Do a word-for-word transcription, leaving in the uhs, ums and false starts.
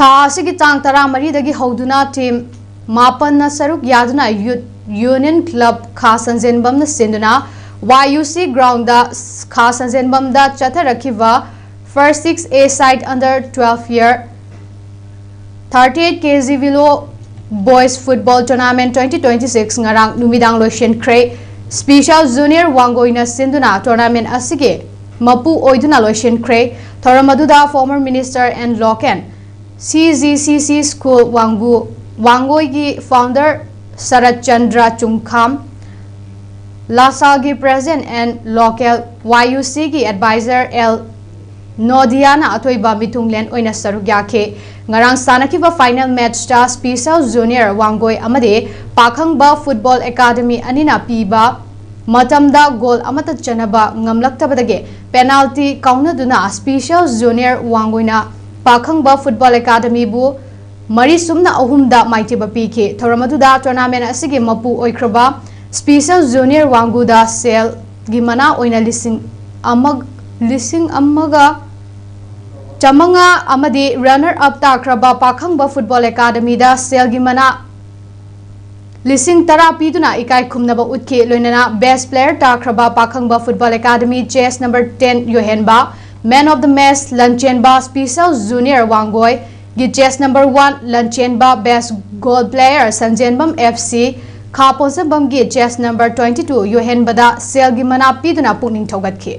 ꯊꯥ ꯑꯁꯤꯒꯤ ꯇꯥꯡ ꯇꯔꯥꯃꯔꯤꯗꯒꯤ ꯍꯧꯗꯨꯅ team ꯃꯥꯄꯟꯅ ꯁꯔꯨꯛ ꯌꯥꯗꯨꯅ Youth Union Club ꯈꯥ ꯁꯟꯖꯦꯟꯕꯝꯅ ꯁꯤꯟꯗꯨꯅ Y U C groundꯗ ꯈꯥ ꯁꯟꯖꯦꯟꯕꯝꯗ ꯆꯠꯊꯔꯛꯈꯤꯕ first six A side under twelve year thirty eight K G below boys football tournament twenty twenty-six ꯉꯔꯥꯡ ꯅꯨꯃꯤꯗꯥꯡ ꯂꯣꯏꯁꯤꯟꯈ꯭ꯔꯦ꯫ Special Junior ꯋꯥꯡꯒꯣꯏꯅ ꯁꯤꯟꯗꯨꯅ tournament ꯑꯁꯤꯒꯤ ꯃꯄꯨ ꯑꯣꯏꯗꯨꯅ ꯂꯣꯏꯁꯤꯟꯈ꯭ꯔꯦ꯫ ꯊꯧꯔꯝ ꯑꯗꯨꯗ former minister and local C G C C school ꯋꯥꯡꯒꯨ ꯋꯥꯡꯒꯣꯏꯒꯤ founder shirt Chandra ꯆꯨꯡꯈꯥꯝ, ꯂꯥꯁꯥꯒꯤ president and local Y U Cꯒꯤ advisor L ꯅꯣꯗꯤꯌꯥꯅ ꯑꯊꯣꯏꯕ ꯃꯤꯊꯨꯡꯂꯦꯟ ꯑꯣꯏꯅ ꯁꯔꯨꯛ ꯌꯥꯈꯤ꯫ ꯉꯔꯥꯡ ꯁꯥꯟꯅꯈꯤꯕ final matchꯇ Special Junior ꯋꯥꯡꯒꯣꯏ ꯑꯃꯗꯤ ꯄꯥꯈꯪꯕ football academy ꯑꯅꯤꯅ ꯄꯤꯕ ꯃꯇꯝꯗ goal ꯑꯃꯠꯇ ꯆꯟꯅꯕ ꯉꯝꯂꯛꯇꯕꯗꯒꯤ penalty ꯀꯥꯎꯅꯗꯨꯅ Special Junior ꯋꯥꯡꯒꯣꯏꯅ ꯄꯥꯈꯪꯕ football academyꯕꯨ ꯃꯔꯤ ꯁꯨꯝꯅ ꯑꯍꯨꯝꯗ ꯃꯥꯏꯊꯤꯕ ꯄꯤꯈꯤ꯫ ꯊꯧꯔꯝ ꯑꯗꯨꯗ tournament ꯑꯁꯤꯒꯤ ꯃꯄꯨ ꯑꯣꯏꯈ꯭ꯔꯕ Special Junior ꯋꯥꯡꯒꯨꯗ ꯁꯦꯜꯒꯤ ꯃꯅꯥ ꯑꯣꯏꯅ ꯂꯤꯁꯤꯡ ꯑꯃ, ꯂꯤꯁꯤꯡ ꯑꯃꯒ ꯆꯥꯃꯉꯥ ꯑꯃꯗꯤ runner up ꯇꯥꯈ꯭ꯔꯕ ꯄꯥꯈꯪꯕ football academyꯗ ꯁꯦꯜꯒꯤ ꯃꯅꯥ ꯂꯤꯁꯤꯡ ꯇꯔꯥ ꯄꯤꯗꯨꯅ ꯏꯀꯥꯏ ꯈꯨꯝꯅꯕ ꯎꯠꯈꯤ꯫ ꯂꯣꯏꯅꯅ best player ꯇꯥꯈ꯭ꯔꯕ Pakhangba football academy chest number ten ꯌꯣꯍꯦꯟꯕ, man of the match ꯂꯟꯆꯦꯟꯕ Special Junior ꯋꯥꯡꯒꯣꯏꯒꯤ chest number one ꯂꯟꯆꯦꯟꯕ, best goal player ꯁꯟꯖꯦꯟꯕꯝ F C ꯈꯥ ꯄꯣꯟꯖꯝꯕꯝꯒꯤ chest number twenty two ꯌꯣꯍꯦꯟꯕꯗ ꯁꯦꯜꯒꯤ ꯃꯅꯥ ꯄꯤꯗꯨꯅ ꯄꯨꯛꯅꯤꯡ ꯊꯧꯒꯠꯈꯤ꯫